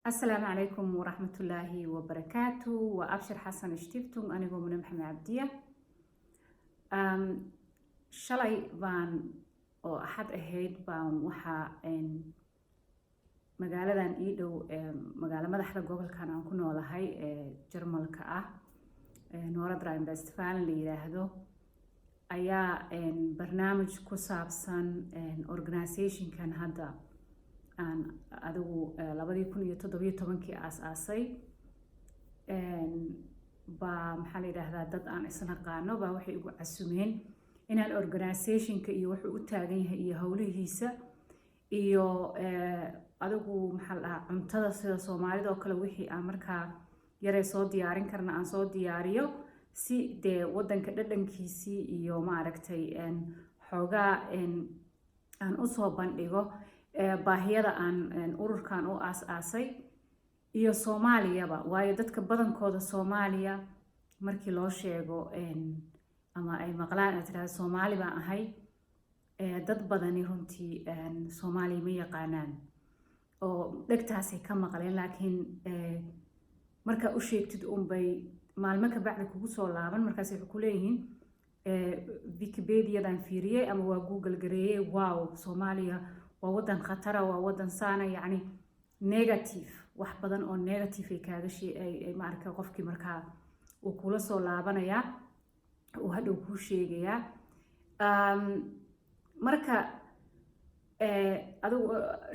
Asalaamu calaykum waraxmatullaahi wabarakaatu. Waa Abshir Xasan Stiftung, anigoo Mune Maxamed Cabdiya. Shalay baan oo Axad ahayd baan waxaa magaaladan ii dhow, magaalo madaxda gobolkan aan ku noolahay ee Jarmalka ah, Nordrhein-Westfalen la yiraahdo, ayaa barnaamij ku saabsan organisationkan hadda aan adigu 2017-kii aas-aasay baa, maxaa la yidhaahdaa, dad aan isnaqaano baa waxay igu casumeen inaan organisationka iyo wuxuu u taagan yahay iyo howlihiisa iyo adigu, maxaa la dhahaa, cuntada sida Soomaalida oo kale, wixii aan markaa yaree soo diyaarin karna aan soo diyaariyo, si dee wadanka dhadhankiisii iyo maaragtay xoogaa aan usoo bandhigo baahiyada aan ururkan u aas-aasay iyo Soomaaliyaba. Waayo, dadka badankooda Soomaaliya markii loo sheego ama ay maqlaan aad tirahdo "Soomaali baan ahay", dad badani runtii Soomaaliya ma yaqaanaan oo dhegtaasay ka maqleen. Laakiin markaa u sheegtid unbay maalmo ka bacdi kugu soo laaban, markaas waxay ku leeyihiin, "Wikipediadan fiiriyey ama waa Google gareeyey, wow, Soomaaliya waa wadan khatara, waa wadan saana." Yacni negative, wax badan oo negative ay kaaga ay maaragtay qofkii markaa uu kula soo laabanayaa, uu hadhow kuu sheegayaa. Marka adigu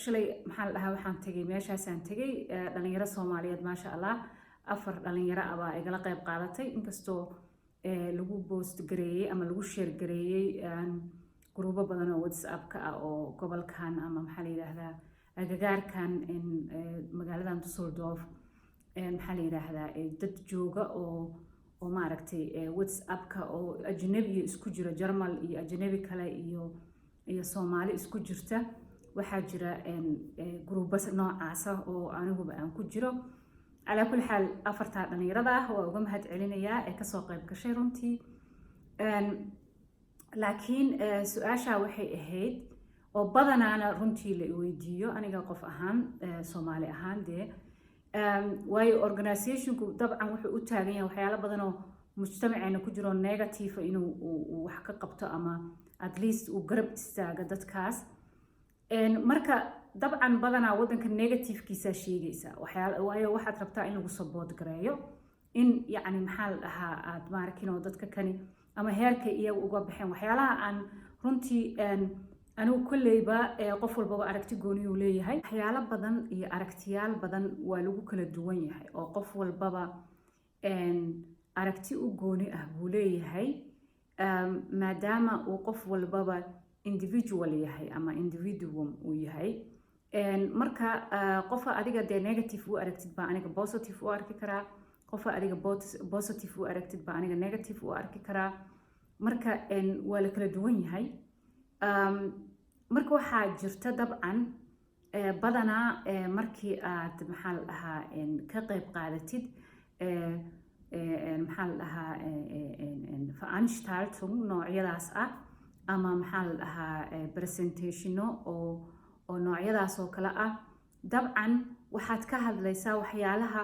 shalay, maxaa la dhahaa, waxaan tegay, meeshaasaan tegay. Dhalinyaro Soomaaliyeed, maasha Allah, afar dhalinyaro ah baa igala qayb qaadatay, inkastoo lagu post gareeyey ama lagu share gareeyey guruubo badan oo WhatsApp-ka ah oo gobolkan ama, maxaa la yidhaahdaa, agagaarkan magaaladan Dusseldorf, maxaa la yidhaahdaa, dad jooga oo maaragtay WhatsAppka oo ajnabi iyo isku jira, Jarmal iyo ajnabi kale iyo Soomaali isku jirta. Waxaa jira guruubo noocaasa oo aniguba aan ku jiro. Calaa kulli xaal, afartaa dhalinyarada ah waa uga mahad celinayaa ee kasoo qayb gashay runtii. Laakiin su-aashaa waxay ahayd oo badanaana runtii la weydiiyo aniga qof ahaan, Soomaali ahaan dee, waayo organizationku dabcan wuxuu u taagan yahay waxyaalo badan oo mujtamaceena ku jiro negative inuu wax ka qabto ama at least uu garab istaago dadkaas. Marka dabcan badanaa waddanka negativekiisaa sheegaysa waxyaala, waayo waxaad rabtaa in lagu support gareeyo, in yacni, maxaa la dhahaa, aad maarkin oo dadka kani ama heerkay iyaga uga baxeen. Waxyaalaha aan runtii anigu kolleyba, qof walbaba aragti gooniyuu leeyahay, waxyaalo badan iyo aragtiyaal badan waa lagu kala duwan yahay oo qof walbaba aragti u gooni ah buu leeyahay, maadaama uu qof walbaba individual yahay ama individuum uu yahay. Marka qofa adiga dee negative u aragtid baa aniga positive u arki karaa, qofa adiga positive u aragtid baa aniga negative u arki karaa. Marka waa la kala duwan yahay. Marka waxaa jirta dabcan badanaa markii aad, maxaa la dhahaa, ka qayb qaadatid, maxaa la dhahaa, Veranstaltung noocyadaas ah ama, maxaa la dhahaa, presentationo oo noocyadaas oo kale ah, dabcan waxaad ka hadlaysaa waxyaalaha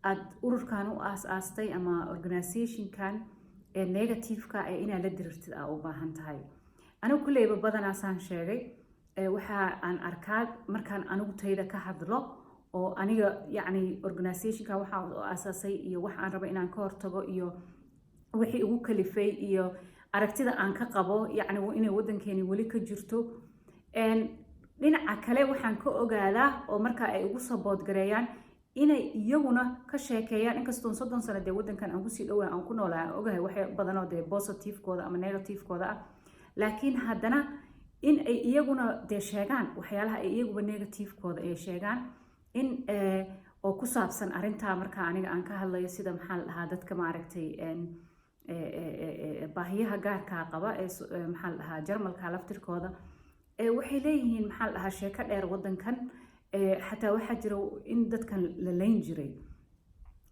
aad ururkan u aas-aastay ama organizationkan ee negativeka ee inaad la dirirtid aa u baahan tahay. Anigu kulleyba badanaasaan sheegay, waxa aan arkaa markaan anigu tayda ka hadlo oo aniga yacni organizationka waxaa u aasaasay iyo wax aan rabo inaan ka hortago iyo wixii igu kalifay iyo aragtida aan ka qabo, yacni inay waddankeeni weli ka jirto. Dhinaca kale waxaan ka ogaadaa oo marka ay igu support gareeyaan inay iyaguna ka sheekeeyaan, inkastoon 30 sano dee waddankan aan kusii dhowaa aan ku noolaa, aan ogahay wax badanoo dee positivekooda ama negativekooda ah, laakiin haddana in ay iyaguna dee sheegaan waxyaalaha ay iyaguba negativekooda ay sheegaan in oo ku saabsan arrintaa marka aniga aan ka hadlayo, sida, maxaa la dhahaa, dadka maaragtay baahiyaha gaarkaa qaba ee, maxaa la dhahaa, Jarmalka laftirkooda waxay leeyihiin, maxaa la dhahaa, sheeko dheer waddankan. Xataa waxaa jira in dadkan la layn jiray.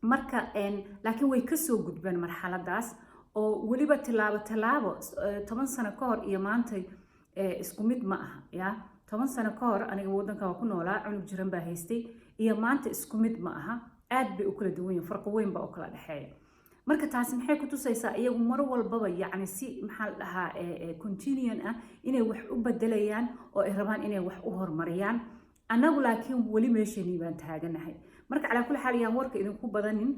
Marka laakiin way kasoo gudbeen marxaladaas oo weliba tilaabo tilaabo. 10 sano ka hor iyo maanta isku mid ma aha. Ya, 10 sano ka hor aniga waddanka waa ku noolaa, cunug jiran baa haystay. Iyo maanta isku mid ma aha, aad bay u kala duwan yihin, farqi weyn baa u kala dhexeeya. Marka taasi maxay ku tusaysaa? Iyagu mar walbaba, yacni, si, maxaa la dhahaa, continuous ah inay wax u bedelayaan oo ay rabaan inay wax u horumariyaan. Annagu laakiin weli meesheenii baan taaganahay. Marka calaa kulli xaal, yaan warka idinku badanin.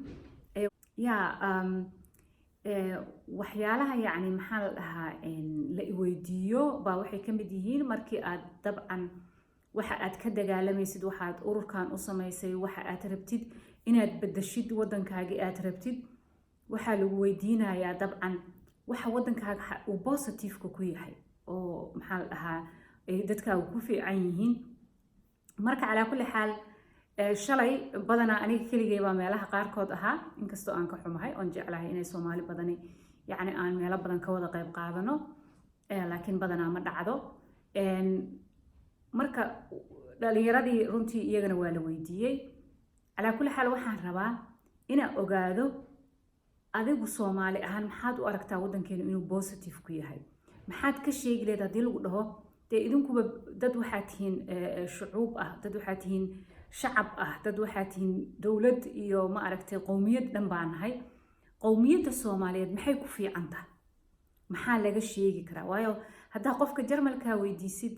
Yaa waxyaalaha, yacni, maxaa la dhahaa, la iweydiiyo baa waxay ka mid yihiin markii aad dabcan waxa aad ka dagaalamaysid, waxaad ururkan u samaysay, waxa aad rabtid inaad bedeshid, waddankaagii aad rabtid, waxaa lagu weydiinayaa dabcan waxa waddankaaga uu positiveka ku yahay oo, maxaa la dhahaa, ay dadkaagu ku fiican yihiin. Marka calaa kulli xaal, shalay badanaa aniga keligay baa meelaha qaarkood ahaa, inkastoo aan ka xumahay oon jeclahay inay Soomaali badani, yacni, aan meelo badan ka wada qayb qaadano, laakiin badanaa ma dhacdo. Marka dhalinyaradii runtii iyagana waa la weydiiyey. Calaa kulli xaal, waxaan rabaa inaan ogaado adigu Soomaali ahaan maxaad u aragtaa waddankeenu inuu positive ku yahay? Maxaad ka sheegi leed haddii lagu dhaho, dee idinkuba dad waxaa tihiin shucuub ah, dad waxaa tihiin shacab ah, dad waxaa tihiin dowlad iyo, ma aragtay, qowmiyad dhan baa nahay. Qowmiyadda Soomaaliyeed maxay ku fiican tahay? Maxaa laga sheegi karaa? Waayo, haddaa qofka Jarmalkaa weydiisid,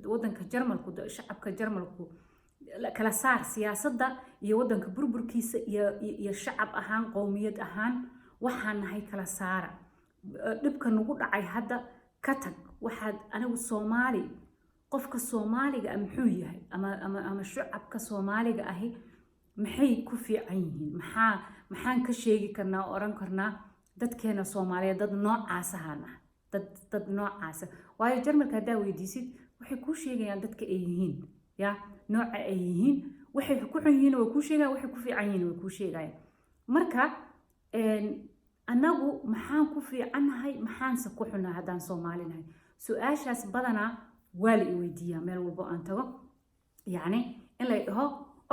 waddanka Jarmalku, shacabka Jarmalku, kala saar siyaasadda iyo waddanka burburkiisa iyo shacab ahaan, qowmiyad ahaan waxaan nahay kala saara, dhibka nagu dhacay hadda ka tag, waxaad anigu Soomaali, qofka Soomaaliga ah muxuu yahay, ama shacabka Soomaaliga ahi maxay ku fiican yihiin? Maxaan ka sheegi karnaa oo odhan karnaa dadkeena Soomaaliyeed dad noocaasahaan ah, dad noocaasa? Waayo, Jarmalka haddaa weydiisid, waxay kuu sheegayaan dadka ay yihiin, ya nooca ay yihiin, waxay ku xun yihiin way kuu sheegayaan, waxay ku fiican yihiin way kuu sheegayaan. Marka annagu maxaan ku fiicannahay, maxaanse ku xunnahay haddaan Soomaali nahay? Su-aashaas badanaa waa la i weydiiyaa meel walbo aan tago, yacni in lay dhaho,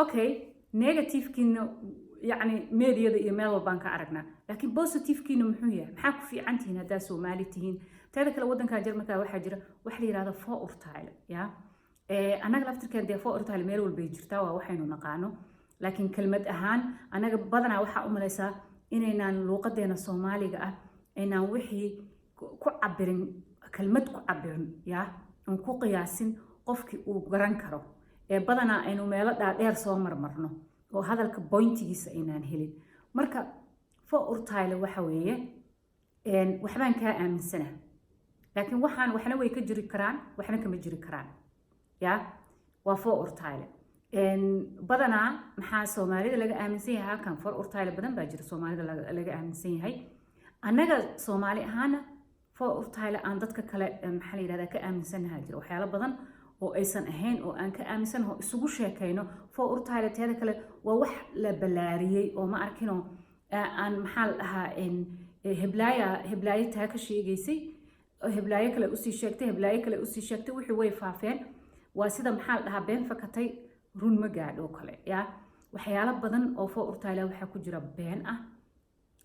okay, negativekiina, yacni, meediyada iyo meel walbaan ka aragnaa, laakiin positivekiina muxuu yahay? Maxaa ku fiican tihiin haddaa Soomaali tihiin? Teeda kale, waddanka Jarmalka waxaa jira waxa la yihahdo Vorurteile. Ya, annaga laftirkeen dee Vorurteile meel walbay jirtaa, waa waxaynu naqaano, laakiin kelmad ahaan annaga badanaa waxaa u malaysaa inaynaan luuqadeena Soomaaliga ah aynaan wixii ku cabirin, kelmad ku cabirin, ya aan ku qiyaasin qofkii uu garan karo, ee badanaa aynu meelo dhaadheer soo marmarno oo hadalka pointigiisa aynaan helin. Marka Vorurteile waxa weeye waxbaan kaa aaminsana, laakiin waxaan waxna way ka jiri karaan, waxna kama jiri karaan. Ya, waa Vorurteile. Badanaa maxaa Soomaalida laga aaminsan yahay halkan? Vorurteile badan baa jira Soomaalida laga aaminsan yahay. Annaga Soomaali ahaana Vorurteile aan dadka kale, maxaa la yidhahdaa, ka aaminsanaha jira, waxyaalo badan oo aysan ahayn oo aan ka aaminsanaho isugu sheekayno Vorurteile. Teeda kale, waa wax la balaariyey oo, ma arkinoo, aan, maxaa la dhahaa, heblaaya heblaayo taa ka sheegaysay, heblaayo kale usii sheegtay, heblaayo kale usii sheegtay, wixii way faafeen. Waa sida, maxaa la dhahaa, been fakatay run ma gaadho kale. Ya, waxyaalo badan oo Vorurteile waxaa ku jira been ah,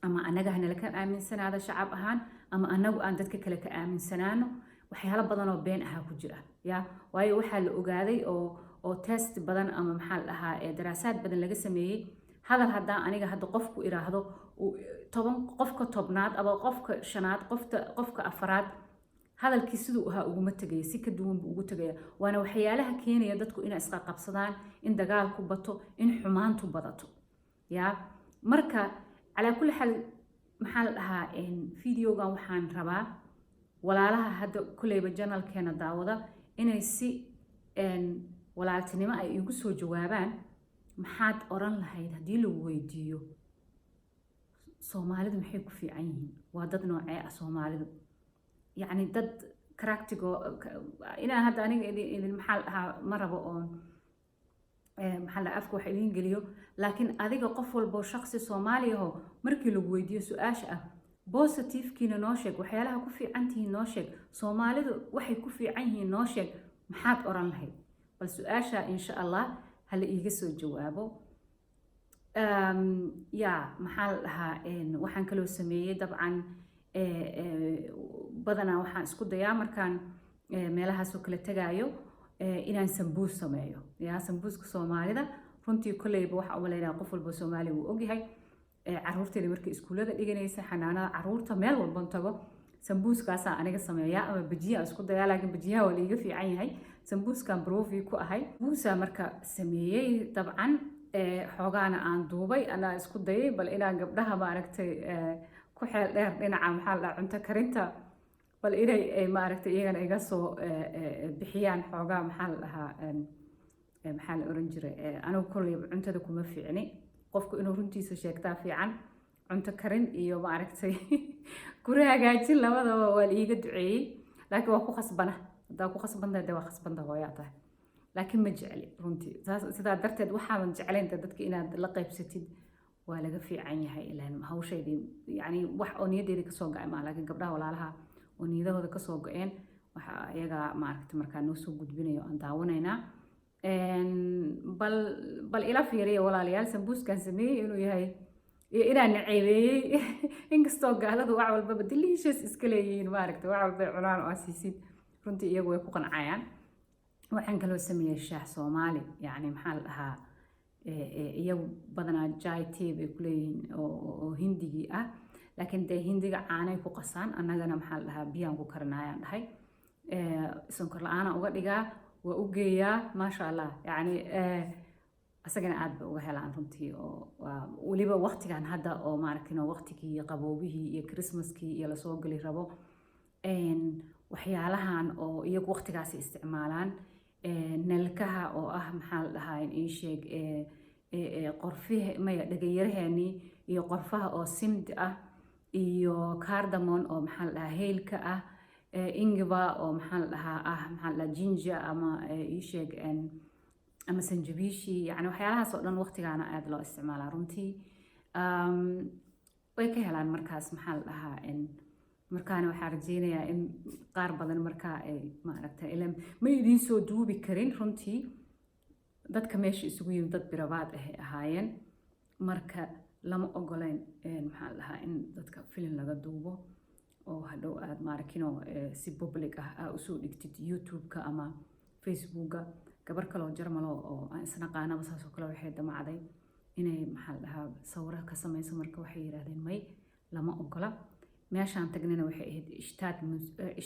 ama annaga hanala ka aaminsanaada shacab ahaan, ama annagu aan dadka kale ka aaminsanaano, waxyaalo badan oo been ahaa ku jira. Ya, waayo, waxaa la ogaaday oo test badan ama, maxaa la dhahaa, daraasaad badan laga sameeyey, hadal haddaa aniga hadda qofku iraahdo, 10 qofka 10aad ama qofka shanaad, qofka afaraad, hadalkii siduu ahaa uguma tegaya, si ka duwan buu ugu tegaya. Waana waxyaalaha keenaya dadku inay isqaqabsadaan, in dagaalku bato, in xumaantu badato. Ya, marka calaa kulli xaal, maxaa la dhahaa, videogan waxaan rabaa walaalaha hadda kulleyba channelkeena daawada inay si walaaltinimo ay igu soo jawaabaan. Maxaad oran lahayd haddii lagu weydiiyo Soomaalidu maxay ku fiican yihiin? Waa dad noocee ah Soomaalidu? Yacni, dad charactergo inaan hadda aniga idin, maxaa la dhahaa, ma rabo oon, maxaa la, afka wax idiin geliyo, laakiin adiga qof walbo shaqsi Soomaaliyaho markii lagu weydiiyo su-aasha ah, positivekiina noo sheeg, waxyaalaha ku fiican tihiin noo sheeg, Soomaalidu waxay ku fiican yihiin noo sheeg, maxaad oran lahayd? Bal su-aasha insha Allah hala iiga soo jawaabo. Ya, maxaa la dhahaa, waxaan kaloo sameeyey, dabcan badanaa waxaan isku dayaa markaan meelahaasoo kale tagaayo. Inaan sambuus sameeyo. Ya, sambuuska Soomaalida runtii kolleyba waxaa u malaynaya qof walba Soomaali wuu ogyahay. Caruurteeda markay iskuullada dhiganaysa, xanaanada caruurta, meel walban tago, sambuuskaasaa aniga sameeyaa ama bajiyaha isku dayaa, laakiin bajiyaha waa liiga fiican yahay. Sambuuskan profi ku ahay. Sambuusaa marka sameeyey dabcan, xoogaana aan duubay, anaa isku dayay bal inaan gabdhaha, maaragtay, ku xeel dheer dhinaca, maxaa la dhahaa, cunto karinta, bal inay, maaragtay, iyagana iga soo bixiyaan xoogaa, maxaa la dhahaa, maxaa la oran jiray. Anigu kolleyba cuntada kuma fiicni. Qofku inuu runtiisa sheegtaa fiican. Cunto karin iyo, maaragtay, guri hagaajin labadaba waa la iiga duceeyey, laakiin waa ku khasbana. Haddaa ku khasbantahay, dee waa khasbanta, hooyaa tahay, laakiin ma jecli runtii. Saas sidaa darteed waxaadan jeclaynta dadka inaad la qaybsatid waa laga fiican yahay. Ilaan hawshaydii, yacni, wax oo niyaddeeda kasoo go'ay maa, laakiin gabdhaha walaalaha oo niyadahooda kasoo go'een waxa iyaga, maaragtay, markaa noo soo gudbinayo aan daawanaynaa. Bal ila fiiriya, walaalayaal, sambuuskan sameeyey inuu yahay iyo inaan naceebeeyey, inkastoo gaaladu wax walbaba delicious iska leeyihiin, maaragtay, wax walbay cunaan oo asiisid runtii iyagu way ku qancayaan. Waxaan kaloo sameeyey shaah Soomaali. Yacni, maxaa la dhahaa, iyagu badanaa jai tea bay ku leeyihiin oo Hindigii ah, laakiin dee Hindiga caanay ku qasaan, annagana, maxaa la dhahaa, biyaan ku karinayaan dhahay, sonkor la-aana uga dhigaa, waa u geeyaa, maasha Allah. Yacni, asagana aad bay uga helaan runtii, oo waa weliba waqtigan hadda oo, maaragtay, waqtigii qaboobihii iyo Christmaskii iyo lasoo geli rabo, waxyaalahan oo iyagu waqtigaasi isticmaalaan, nalkaha oo ah, maxaa la dhahaa, ii sheeg, qorfihe maya, dhagayaraheenii iyo qorfaha oo simd ah iyo cardamom oo, maxaa la dhahaa, heylka ah, Ingwer oo, maxaa la dhahaa, ah, maxaa la dhahaa, ginger ama ii sheeg ama sanjabiishi. Yani waxyaalahaas oo dhan waqtigaana aada loo isticmaalaa runtii. Way ka helaan markaas, maxaa la dhahaa. Markaana waxaa rajeynayaa in qaar badan markaa ay, maaragtay, ilan ma idiin soo duubi karin runtii. Dadka meesha isugu yimid dad birabaad ahay ahaayeen, marka lama ogoleyn, maxaa la dhahaa, in dadka filin laga duubo oo hadhow aad, maarkino, si public ah aa usoo dhigtid YouTube-ka ama Facebooka. Gabar kaloo Jarmalo oo aan isnaqaanaba saasoo kale waxay damacday inay, maxaa la dhahaa, sawiro ka sameyso. Marka waxay yidhaahdeen may, lama ogola. Meeshaan tagnana waxay ahayd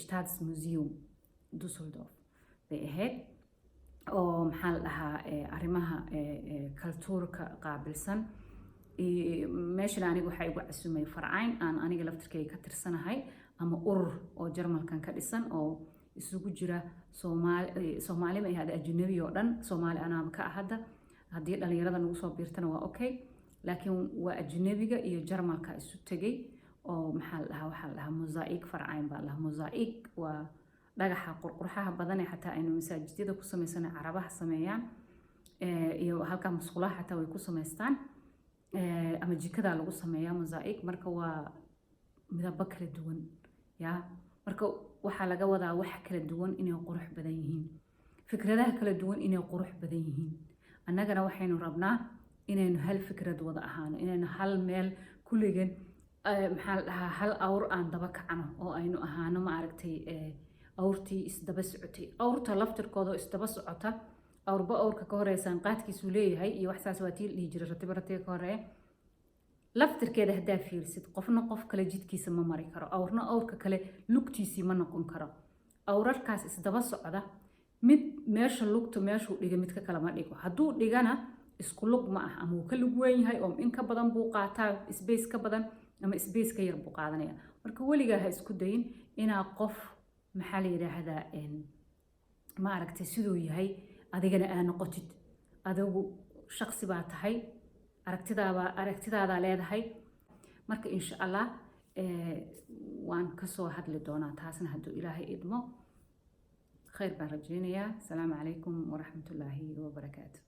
Staatsmuseum Dusseldorf bay ahayd, oo, maxaa la dhahaa, arrimaha cultuurka qaabilsan. Meeshan aniga waxaa igu casumay Verein aan aniga laftirkeyga ka tirsanahay ama urur oo Jarmalkan ka dhisan oo isugu jira Soomaali, Soomaali ma ahaada, ajnabi oo dhan. Soomaali anaaba ka ah hadda, haddii dhalinyarada nagu soo biirtana waa okay, laakiin waa ajnabiga iyo Jarmalka isu tegay oo, maxaa la dhahaa, waxaa la dhahaa Mosaik Verein baa la dhahaa. Mosaik waa dhagaxa qurqurxaha badan ee xataa aynu masaajidyada ku samaysana, Carabaha sameeyaan, iyo halkaa musqulaha xataa way ku samaystaan ama jikadaa lagu sameeyaa mosaik. Marka waa midabo kala duwan. Ya, marka waxaa laga wadaa wax kala duwan inay qurux badan yihiin, fikradaha kala duwan inay qurux badan yihiin. Annagana waxaynu rabnaa inaynu hal fikrad wada ahaano, inaynu hal meel kulligan, maxaa la dhahaa, hal awr aan daba kacno oo aynu ahaano, maaragtay, awrtii isdaba socotay. Awrta laftirkooda oo isdaba socota, awrba awrka ka horeysaan qaadkiisuu leeyahay iyo waxsaas, waa tii la dhihi jiray ratiba ratiga ka horeeya. Laftirkeeda haddaa fiirsid, qofna qof kale jidkiisa ma mari karo, awrna awrka kale lugtiisii ma noqon karo. Awrarkaas isdaba socda, mid meesha lugta meeshuu dhiga midka kale ma dhigo. Hadduu dhigana isku lug ma ah, ama wuu ka lug weyn yahay oo in ka badan buu qaataa, space ka badan ama space ka yar buu qaadanaya. Marka weligaa ha isku dayin inaa qof, maxaa la yidhaahdaa, ma aragtay, siduu yahay adigana aa noqotid. Adigu shaqsi baa tahay, aragtidaabaa aragtidaadaa leedahay. Marka insha Allah waan kasoo hadli doonaa taasna hadduu Ilaahay idmo. Khayr baan rajeynayaa. Asalaamu calaykum waraxmatullaahi wabarakaatu.